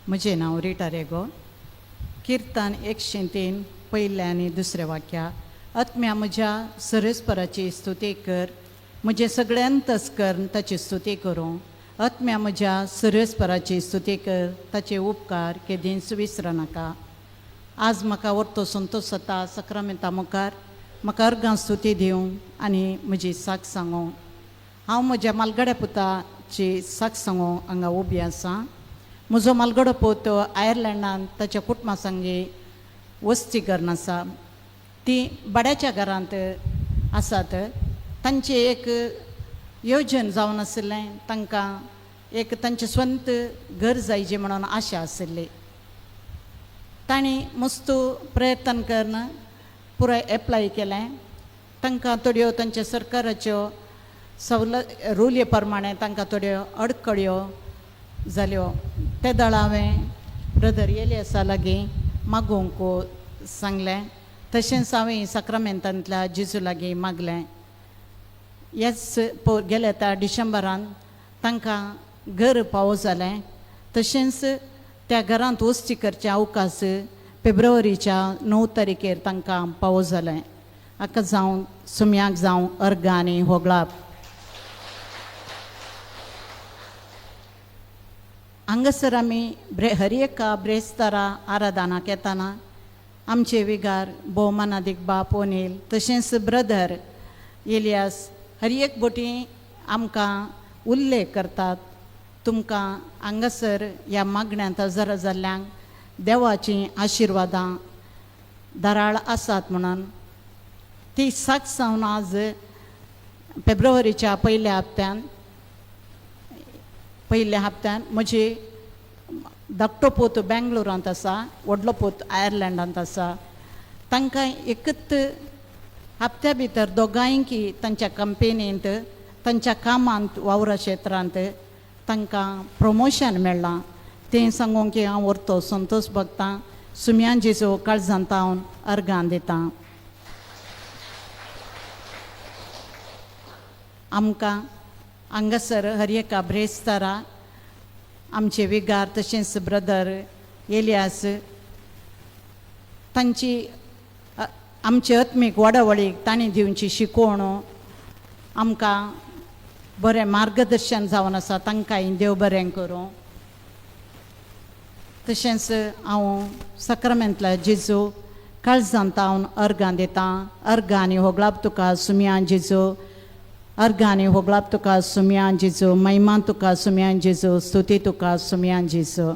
म्हजें नांव रिटा रेगो. किर्तन 103 पयलें आनी दुसरें वाक्या. आत्म्या म्हज्या सरस्पराची स्तुती कर, म्हजें सगळें अंतस्कर्ण ताची स्तुती करूं. आत्म्या म्हज्या सरस्पराची स्तुती कर, ताचे उपकार केदींच विसरनाका. आज म्हाका व्हरतो संतोश जाता सक्रामेंता मुखार म्हाका अर्गां स्तुती दिवं आनी म्हजी साक सांगूं. हांव म्हज्या मालगड्या पुताची साक सांगूं हांगा उबी आसा. म्हजो मालगडो पूत आयर्लंडांत ताच्या कुटुंबा संगी वस्ती करून आसा. ती भाड्याच्या घरांत आसात. तांचें एक योजन जावन आशिल्लें, तांकां एक तांचें स्वंत घर जायचें म्हणून आशा आशिल्ली. तांणी मस्त प्रयत्न करून पुराय एप्लाय केलें. तांकां थोड्यो तांच्या सरकाराच्यो सवलत रुले प्रमाणे तांकां थोड्यो अडकळ्यो जाल्यो. ते दळ हांवें ब्रदर एलियासा लागीं मागूंक सांगलें. तशेंच हांवें साक्रामेंतांतल्या जेजू लागीं मागलें. ह्याच गेल्या त्या डिसेंबरान तांकां घर फावो जालें. तशेंच त्या घरांत वस्ती करचे अवकाश फेब्रुवारीच्या 9 तारखेर तांकां फावो जालें. हाका जावं सुम्याक जावं अर्गां आनी होगळाप. हांगासर आमी हर एका ब्रेस्तारा आराधनाक येताना आमचे विगार भोवमानादीक बाप ओनील तशेंच ब्रदर एलियास हर एक बोटी आमकां उल्लेख करतात. तुमकां हांगासर ह्या मागण्यांत हजर जाल्ल्यांक देवाचीं आशिर्वादां धाराळ आसात म्हणून ती साक्ष जावन आज फेब्रुवारीच्या पयल्या हप्त्यान म्हजी धाकटो पूत बेंगलोरांत आसा, व्हडलो पूत आयर्लंडांत आसा. तांकां एकच हप्त्या भितर दोगांयकी तांच्या कंपेनींत तांच्या कामांत वावरा क्षेत्रांत तांकां प्रमोशन मेळ्ळां. तें सांगूंक की हांव व्हरतो संतोश भोगतां. सुम्यान जेजू काळजांत हांव अर्गां दितां. आमकां हांगासर हर एका ब्रेस्तारा आमचे विगार तशेंच ब्रदर एलियास तांची आमचे आत्मीक वाडावळीक तांणी दिवची शिकवण आमकां बरें मार्गदर्शन जावन आसा. तांकांय देव बरें करूं. तशेंच हांव सक्रामेंतल्या जेजू काळजांत हांव अर्गां दितां. अर्गां आनी होगळाप तुका सुम्या जेजू, अर्गां आनी होगळाप तुका सुम्या जेजू, महिमा तुका सुम्या जेजू, स्तुती तुका सुम्या जेजू.